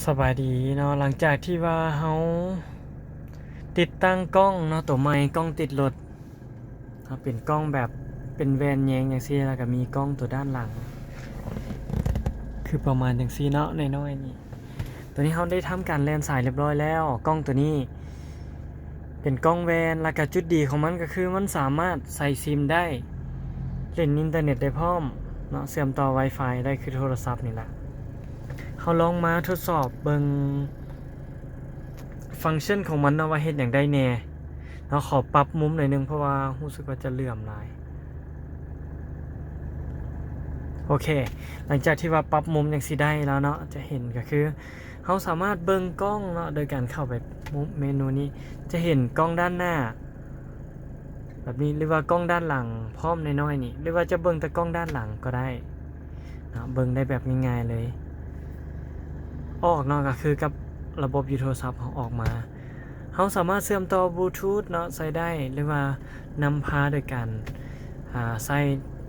ສະບາຍດີເນາະ, ຫຼັງຈາກທີ່ວ່າເຮົາຕິດຕັ້ງກ້ອງເນາະ, ໂຕໃໝ່ ກ້ອງຕິດລົດເນາະ, ເປັນກ້ອງແບບເປັນແວ່ນແຍງຈັ່ງຊີ້ ແລ້ວກໍມີກ້ອງໂຕດ້ານຫຼັງ ຄືປະມານຈັ່ງຊີ້ເນາະ, ນ້ອຍໆນີ້. ໂຕນີ້ເຮົາໄດ້ທຳການແລ່ນສາຍຮຽບຮ້ອຍແລ້ວ. ກ້ອງໂຕນີ້ເປັນກ້ອງແວ່ນ ແລ້ວກໍຈຸດດີຂອງມັນກໍຄືມັນສາມາດໃສ່ຊິມໄດ້, ຫຼິ້ນອິນເຕີເນັດໄດ້ພ້ອມເນາະ, ເຊື່ອມຕໍ່ Wi-Fi ໄດ້ຄືໂທລະສັບນີ້ລະ. ເຮົາລອງມາທົດສອບເບິ່ງຟັງຊັນຂອງມັນເນາະ ວ່າເຮັດຫຍັງໄດ້ແດ່ເນາະ. ຂໍປັບມຸມໜ້ອຍໜຶ່ງ ເພາະວ່າຮູ້ສຶກວ່າຈະເຫຼື້ອມຫຼາຍ. ໂອເຄ, ຫຼັງຈາກທີ່ວ່າປັບມຸມຈັ່ງຊີ້ໄດ້ແລ້ວເນາະ, ຈະເຫັນກໍຄືເຮົາສາມາດເບິ່ງກ້ອງເນາະ ໂດຍການເຂົ້າໄປເມນູນີ້, ຈະເຫັນກ້ອງດ້ານໜ້າ ແບບນີ້ ຫຼືວ່າກ້ອງດ້ານຫຼັງພ້ອມນ້ອຍໆນີ້ ຫຼືວ່າຈະເບິ່ງແຕ່ກ້ອງດ້ານຫຼັງກໍໄດ້ເນາະ, ເບິ່ງໄດ້ແບບງ່າຍໆເລີຍ. ອອກເນາະ ກໍຄືກັບລະບົບຢູ່ໂທລະສັບເຮົາອອກມາ, ເຮົາສາມາດເຊື່ອມຕໍ່ບລູທູດເນາະ ໃຊ້ໄດ້ ຫຼືວ່ານຳພາໂດຍການ ອ່າ ໃຊ້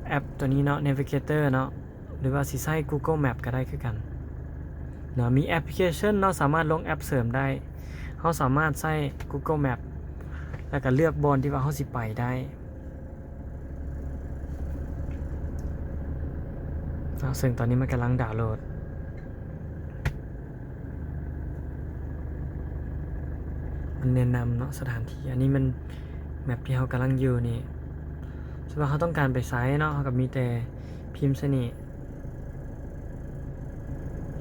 ແອັບຕົວນີ້ເນາະ Navigator ເນາະ. ຫຼືວ່າຊິໃຊ້ Google Map ກໍໄດ້ຄືກັນເນາະ, ມີແອັບພລິເຄຊັນເນາະ ສາມາດລົງແອັບເສີມໄດ້. ເຮົາສາມາດໃຊ້ Google Map ແລ້ວກໍເລືອກບ່ອນທີ່ວ່າເຮົາຊິໄປໄດ້ເນາະ, ເຊິ່ງຕອນນີ້ມັນກຳລັງດາວໂຫຼດ. ມັນແນະນຳເນາະ ສະຖານທີ່, ອັນນີ້ມັນແມັບທີ່ເຮົາກຳລັງຢູ່ນີ້. ສົມມຸດວ່າເຮົາຕ້ອງການໄປໃສເນາະ, ເຮົາກໍມີແຕ່ພິມໃສ່ນີ້.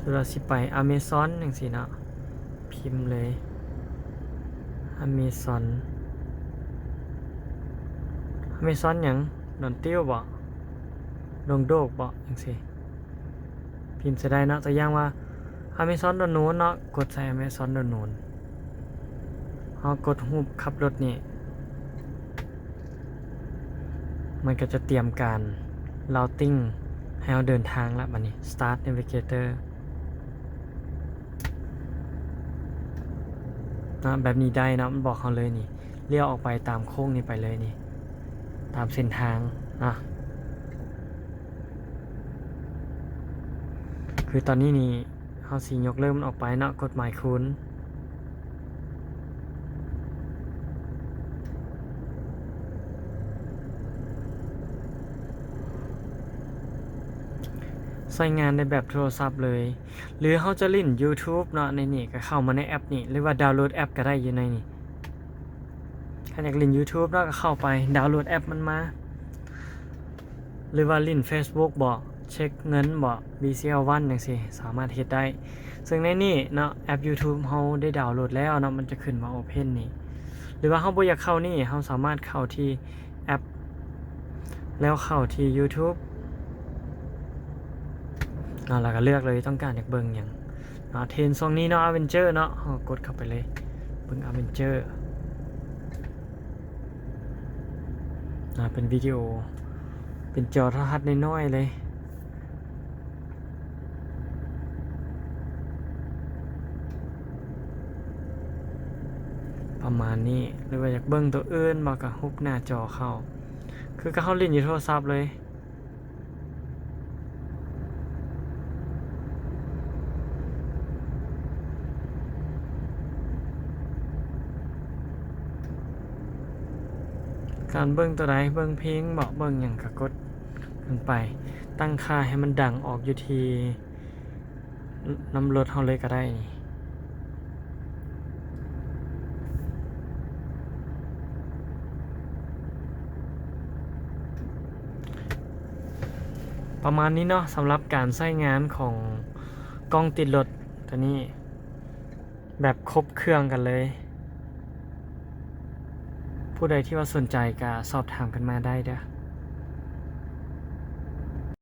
ສົມມຸດວ່າຊິໄປ Amazon ຈັ່ງຊີ້ເນາະ, ພິມເລີຍ Amazon. Amazon ຫຍັງ? ດອນຕິວບໍ? ດົງໂດກບໍ? ຈັ່ງຊີ້. ພິມໃສ່ໄດ້ເນາະ, ຕົວຢ່າງວ່າ Amazon ດອນນູນເນາະ, ກົດໃສ່ Amazon ດອນນູນ. ເຮົາກົດຮູບຂັບລົດນີ້ ມັນກໍຈະຕຽມການ Routing ໃຫ້ເຮົາເດີນທາງລະ. ບາດນີ້ Start Navigator ເນາະ, ແບບນີ້ໄດ້ເນາະ, ມັນບອກເຮົາເລີຍນີ້. ລ້ຽວອອກໄປຕາມໂຄ້ງນີ້ໄປເລີຍນີ້, ຕາມເສັ້ນທາງນະ. ຄືຕອນນີ້ນີ້ ເຮົາຊິຍົກເລີກມັນອອກໄປເນາະ, ກົດໝາຍຄູນ. ໃຊ້ງານໄດ້ແບບໂທລະສັບເລີຍ. ຫຼືເຮົາຈະຫຼິ້ນ YouTube ເນາະ, ໃນນີ້ກໍເຂົ້າມາໃນແອັບນີ້ ຫຼືວ່າດາວໂຫຼດແອັບກໍໄດ້ຢູ່ໃນນີ້. ຄັນຢາກຫຼິ້ນ YouTube ເນາະ ກໍເຂົ້າໄປດາວໂຫຼດແອັບມັນມາ, ຫຼືວ່າຫຼິ້ນ Facebook ບໍ, ເຊັກເງິນບໍ, BCL One ຈັ່ງຊີ້ ສາມາດເຮັດໄດ້. ເຊິ່ງໃນນີ້ເນາະ ແອັບ YouTube ເຮົາໄດ້ດາວໂຫຼດແລ້ວເນາະ, ມັນຈະຂຶ້ນມາ Open ນີ້. ຫຼືວ່າເຮົາບໍ່ຢາກເຂົ້ານີ້, ເຮົາສາມາດເຂົ້າທີ່ ແອັບ ແລ້ວເຂົ້າທີ່ YouTube ເນາະ, ແລ້ວກໍເລືອກເລີຍຕ້ອງການຢາກເບິ່ງຫຍັງເນາະ. ເທຣນຊ່ວງນີ້ເນາະ Adventure ເນາະ, ເຮົາກົດເຂົ້າໄປເລີຍ ເບິ່ງ Adventure ເນາະ, ເປັນວິດີໂອ ເປັນຈໍໂທລະທັດນ້ອຍໆເລີຍ. ປະມານນີ້. ຫຼືວ່າຢາກເບິ່ງໂຕອື່ນບໍ່ ກໍຮຸບໜ້າຈໍເຂົ້າ ຄືກັບເຮົາຫຼິ້ນຢູ່ໂທລະສັບເລີຍ. ການເບິ່ງໂຕໃດ, ເບິ່ງເພງບໍ, ເບິ່ງຫຍັງກໍກົດ ຂຶ້ນໄປ, ຕັ້ງຄ່າໃຫ້ມັນດັງອອກຢູ່ທີ່ນຳລົດເຮົາເລີຍກໍໄດ້. ປະມານນີ້ເນາະ, ສຳລັບການໃຊ້ງານຂອງກ້ອງຕິດລົດຕົວນີ້. ແບບຄົບເຄື່ອງກັນເລີຍ. ຜູ້ໃດທີ່ວ່າສົນໃຈກໍສອບຖາມກັນມາໄດ້ເດີ້.